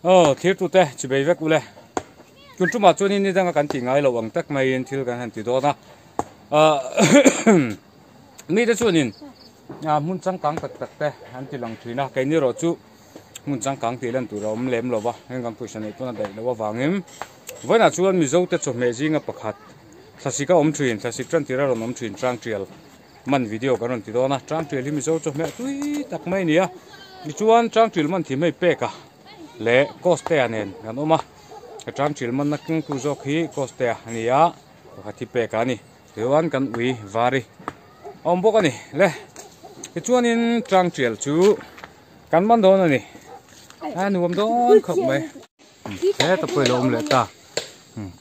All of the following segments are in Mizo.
Aw thirtute chibei vek ule. Tun tumah chuanin ni danga kan tih ngai loh ang tak maiin thil kan han ti dawn a. Ahh mite chuanin hmun changkang tak tak te an ti lang thin a, keini erawh chu hmun changkang tih lan tur a awm lem lo va, heng kan pawisa neih pawn a daih loh avangin vawiinah chuan Mizo te chawhmeh zinga pakhat thlasik a awm thin, thlasik tan tir a rawn awm thin Tangtial man video kan rawn ti dawn a, Tangtial hi Mizo chawhmeh tui tak mai a ni a, tichuan Tangtial man thim hei pek a. leh Costea nen kan awm a ka tangtil manna kengtu zawk hi Costea a ni a pakhat hi pek a ni tichuan kan ui vari a awm bawk a ni le tichuanin tangtial chu kan man dawn a ni a nuam dawn khawp mai heta pawh ilo awm leh ta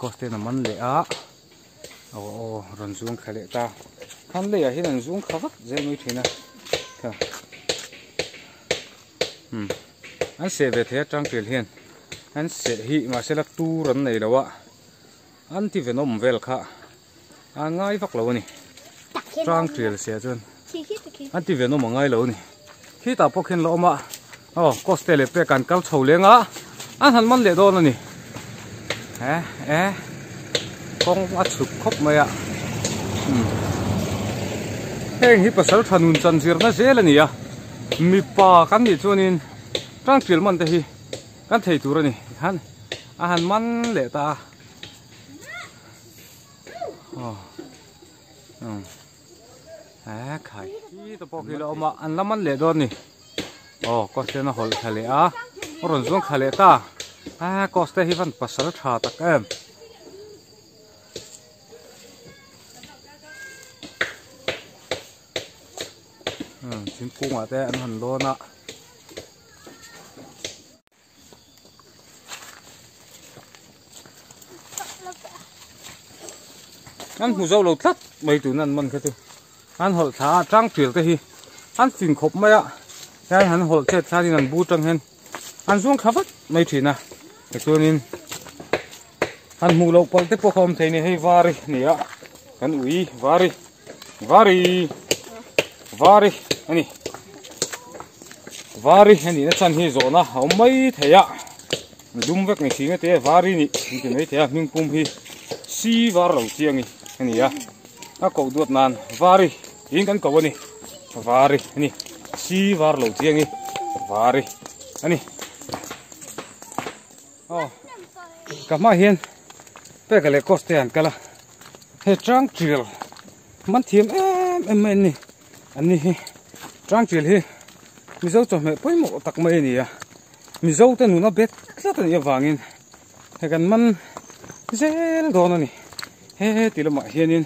Costea a man leh a aw aw rawn zung thla leh ta khan leiah hian an zung thla vak zel mai thin a. An seh ve thei a tangtial hian an seh hi mahse la tur an nei lo a anti venom vel kha a ngai vak lo a ni tangtial seh chuan anti venom a ngai lo a ni khitah pawh khian la awm a aw coste leh pek an kal chho leng a an han man leh dawn a ni eh eh kawng a chhuk khawp mai a heng hi pasal tha nun chan zirna zel a ni a. Mipa kan nih chuanin tangtial man te hi kan thei tur a ni tikhan a han man leh ta a aw umm he khai hi te pawh khi la awm a an la man leh dawn a ni aw kaw sen a hawlh thla leh a a rawn zuang thla leh ta a kaws te hi van pasal tha tak em. Thingkungah te an han lawn a. An hmu zo lo tlat mai tuna an man kha chu. An hawlh thla a tang tir te hi an fing khawp mai a. Hian han hawlh chet thlanin an bu tang hian an zuang thla vat mai thin a. Tichuanin han hmuh loh palh te pawh kha awm thei a ni hei var hi a ni a kan ui var hi. Vari Vari ani Vari ani na chan hi zawhna a awm mai thei a dum vek ni si nge te Vari nih an ti mai thei a hming pum hi si var lo chiang hi ani a a koh duat nan Vari tiin kan ko ani Vari ani si var lo chiang hi Vari ani aw ka hma hian peka leh cost te an kal a he tang tial man thiam em em mai an ni an ni hi tang tial hi mizo chawhmeh pawimawh tak mai a ni a mizo te nuna bet tlat a nih avangin he kan man zel dawn a ni he ti lamah hianin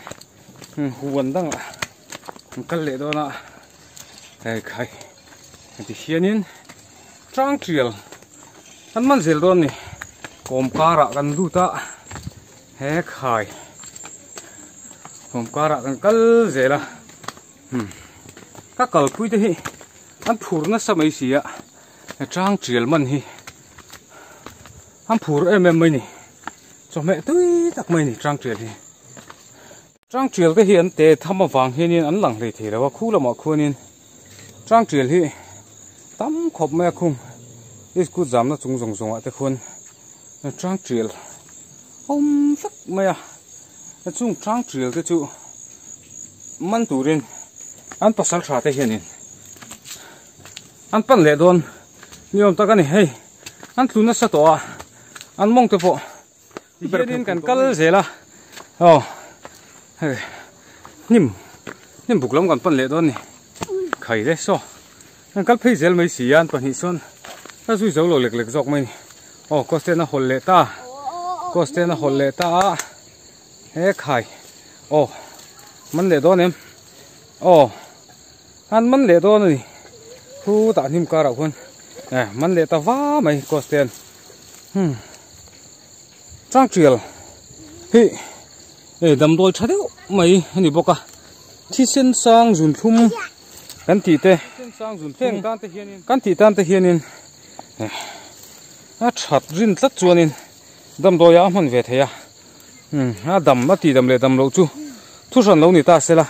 huan dangah an kal leh dawn a hei khai ti hianin tang tial kan man zel dawn a ni kawm karah kan lut a he khai kawm karah kan kal zel a hmm ka kalpui te hi an phur nasa mai si a he tang tial man hi an phur em em mai a ni chawhmeh tui tak mai a ni tang tial hi. Tangtial te hi an te tham avang hianin an lang hlei thei lo a, khu lamah khuanin tangtial hi tam khawp mai a khung iskut zamna chung zawng zawngah te khuan tangtial a awm vek mai a, chung tangtial te chu man turin an pasal tha te hianin an pan leh dawn ni awm tak a ni hei an tlu nasa tawh a an mawng te pawh. Tihianin kan kal zel a aw hei hnim hnim buk lam kan pan leh dawn a ni khai le saw kan kal phei zel mai si a an pahnih chuan a zui zo lo lek lek zawk mai a ni aw costain a hawlh leh ta costain a hawlh leh ta a he khai aw man leh dawn em aw an man leh dawn a ni khutah hnim karah khuan eh man leh ta va mai costain. Hmm. Tangtial hi e damdawi tha deuh mai a ni bawk a thisen sang zun thlum kan tih te kan tih tan te hianin a that rin tlat chuanin damdawi ah a hman ve thei a hmm a dam a tih dam leh dam loh chu thu hran lo ni ta se la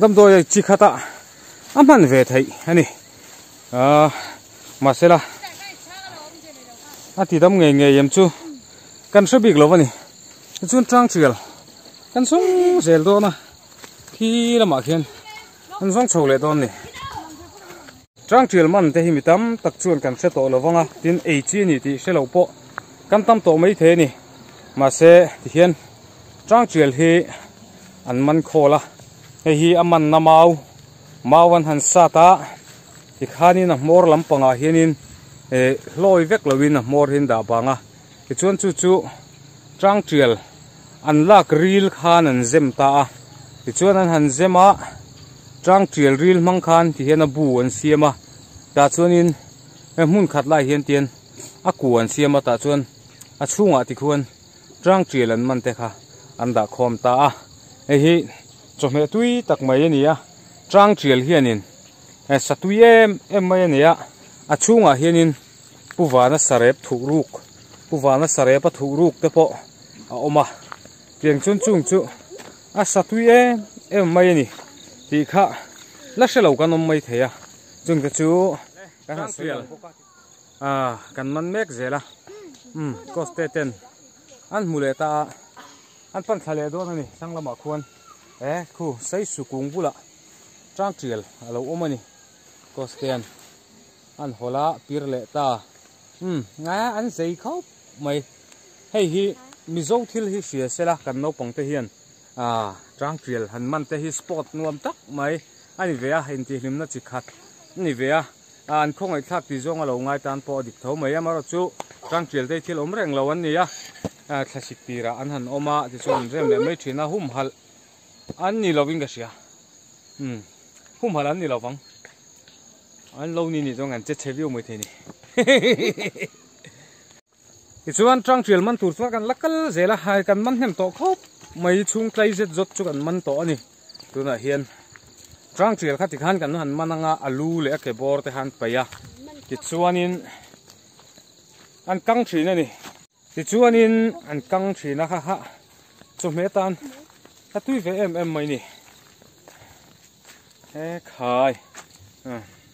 damdawi chi khatah a hman ve theih a ni. Ahh mahsela A ti dam ngei ngei em chu kan hre bik lo a ni. Tichuan tang tial kan zawng zel dawn a, khi lamah khian an zawng chho leh dawn a ni. Tang tial man te hi mi tam tak chuan kan hre tawh lo vang a, tin ei chi a ni tih hre lo pawh kan tam tawh mai thei a ni. Mahse tihian tang tial hi an man khawl a, hei hi a manna mau mau an han sat a, tikhanin a hmawr lampangah hianin eh hlawi vek loin a hmawr hi an dah bang a. Tichuan chu chu tang tial an lak ril khan an zem ta a, tichuan an han zem a, tang tial ril hmang khan ti hian a bu an siam a, tah chuanin he hmun khat lai hian tian a ku an siam a, tah chuan a chhungah tikhuan tang tial an man te kha an dah khawm ta a, hei hi chawhmeh tui tak mai a ni a, tang tial hianin sa tui em em mai a ni a, a chhungah hianin. Pu Vana sarep thuh ruk Pu Vana sarep a thuh ruk te pawh a awm a tiang chuan chung chu a sa tui em em mai a ni tih kha la hre lo kan awm mai thei a chung te chu kan han sawi ang bawk a ah kan man mek zel a umm coste ten an hmu leh ta a an pan thla leh dawn a ni thlang lamah khuan e khu saisu kung bulah tang tial a lo awm a ni coste an. An hawl a pir leh ta. Umm a an zei khawp mai. Hei hi Mizo thil hi hria sela kan naupang te hian ah tang tial han man te hi sport nuam tak mai a ni ve a, intihhlimna chi khat a ni ve a. Ah an khawngaihthlak tih zawng a lo ngai tan pawh a dik tho mai. Amaherawhchu tang tial te hi thil awm reng lo an ni a, thlasik tirah an han awm a tichuan an rem leh mai thin a, humhalh an ni lovin ka hria. Umm humhalh an ni lovang. An lo ni ni chuan kan che chhe viau mai thei ni. Tichuan tang tial man tur chuan kan la kal zel a, hai kan man hnem tawh khawp mai chhung tlai zet zawt chu kan man tawh a ni. Tunah hian tang tial kha tikhan kan han man anga a lu leh a ke bawr te khan paih a, tichuanin an kang thin a ni. Tichuanin an kang thin a kha kha chawhmeh atan a tui ve em em mai ni. He khai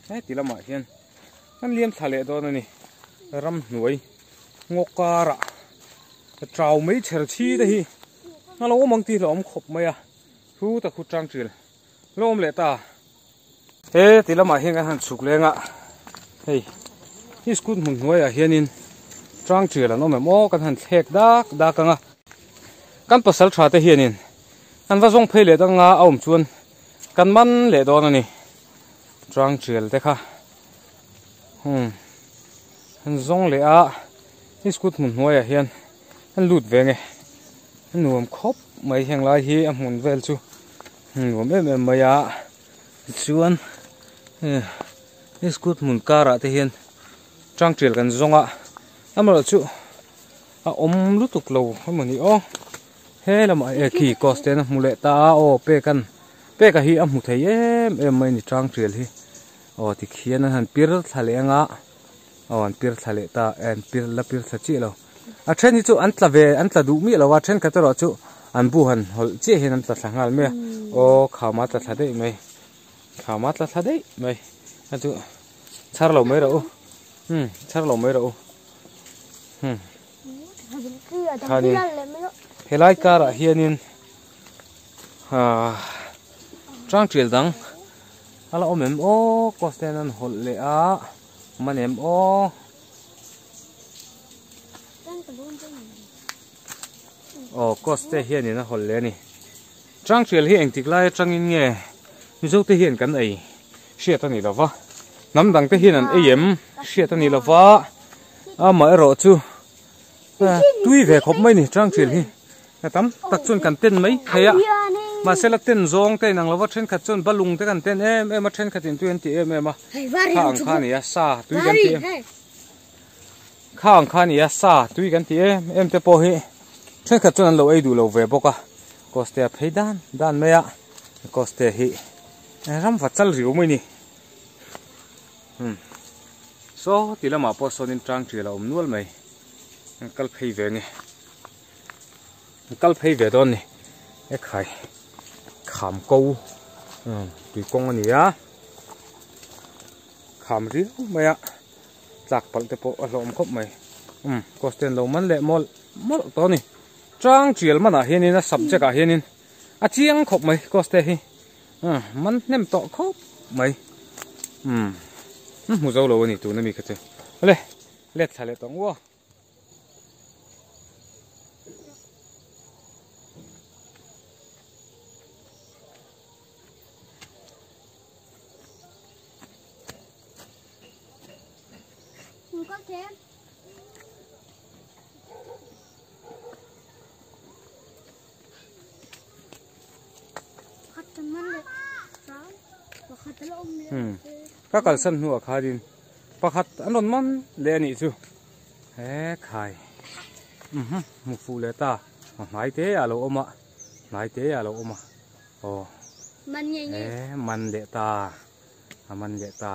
he ti lamah hian kan liam thla leh dawn a ni. Ramhnuai ngaw karah tau mai chher chhi te hi a lo awm ang tih hlauhawm khawp mai a, thu tak khu tang ṭil lo awm leh ta. He ti lamah hian kan han chhuk leng a, hei hi school hmun hnuaiah hianin tang ṭial an awm em aw kan han thlek dak dak ang a, kan pasal tha te hianin An va zawng phei leh dang a a awm chuan kan man leh dawn a ni. Tang tial te kha hmm an zawng leh a i scooty hmun hnuaiah hian an lut ve nge a nuam khawp mai heng lai hi a hmun vel chu nuam em em mai a tichuan i scooty hmun karah te hian tang tial kan zawng a amaherawhchu a awm lutuk lo emaw ni aw. He lamah e khi cost ten a hmu leh ta a aw pek an pek a hi a hmu thei em em mai a ni tang tial hi aw tikhian an han pir thla leh anga aw an pir thla leh ta an pir la pir thla chiah lo a then hi chu an tla ve an tla duh miah lo a thenkhat erawh chu an bu han hawlh chiah hian an tla thla nghal mai a aw khama tla thla daih mai khama tla thla daih mai a chu chhar lo mai rawh u um chhar lo mai rawh u um. Khanin helai karah hianin ahh tang tial dang a la awm em aw cost ten an hawlh leh a man em aw aw cost te hianin a hawlh leh a ni tang tial hi engtik lai atangin nge mizo te hian kan ei hriat a ni lova hnam dang te hian an ei em hriat a ni lova. Amaherawh chu tui ve khawp mai ni tang thil hi a tam tak chuan kan ten mai thei a mahse la ten zawng te inang lova thenkhat chuan balung te kan ten em em a thenkhat in tui an ti em em a kha ang kha a ni a sa tui kan ti em kha ang kha a ni a sa tui kan ti em em te pawh hi thenkhat chuan an lo ei duh lo ve bawk a Costea phei dan dan mai a Costea hi ramva chal riau mai ni. Saw ti lamah pawh sawnin tang tial a awm nual mai an kal phei ve nge an kal phei ve dawn ni e khai kham ko tui kawng a ni a kham riau mai a tlak palh te pawh a hlawm khawp mai. Um Costeen lo man leh mawlh mawlh tawh a ni. Chang tial manah hianin a subject ah hianin a chiang khawp mai Coste hi um man hnem tawh khawp mai um hmu zo lo a ni tuna mi kha chu. Awle let thla leh tawh ang u aw. Ka kalsan hnuah khanin pakhat an rawn man leh a nih chu he khai hmu fuh leh ta a hnai te ah a lo awm a hnai te ah a lo awm a aw he man leh ta a man leh ta.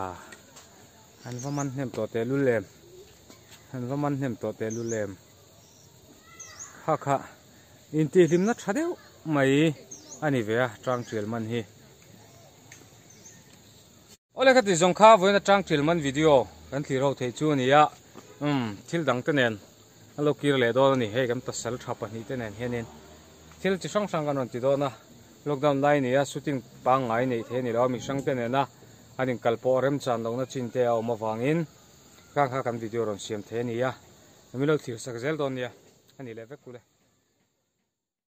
An va man hnem tawh teh lul em? An va man hnem tawh teh lul em? Kha kha intihhlimna tha deuh mai a ni ve a tang tial man hi. Awle ka ti zawng kha vawiin atang tial man video kan thlir ho theih chu a ni a, umm thil dang te nen a lo kir leh dawn a ni. Hei kan pasal tha pahnih te nen hianin thil chi hrang hrang kan rawn ti dawn a, lockdown lai a ni a, shooting pangngai neih theih a ni lo a, mihring te nena An inkal pawh remchan lohna chin te a awm avangin khang kha kan video rawn siam thei a ni a, min lo thlir sak zel dawn nia, a ni leh vek kule.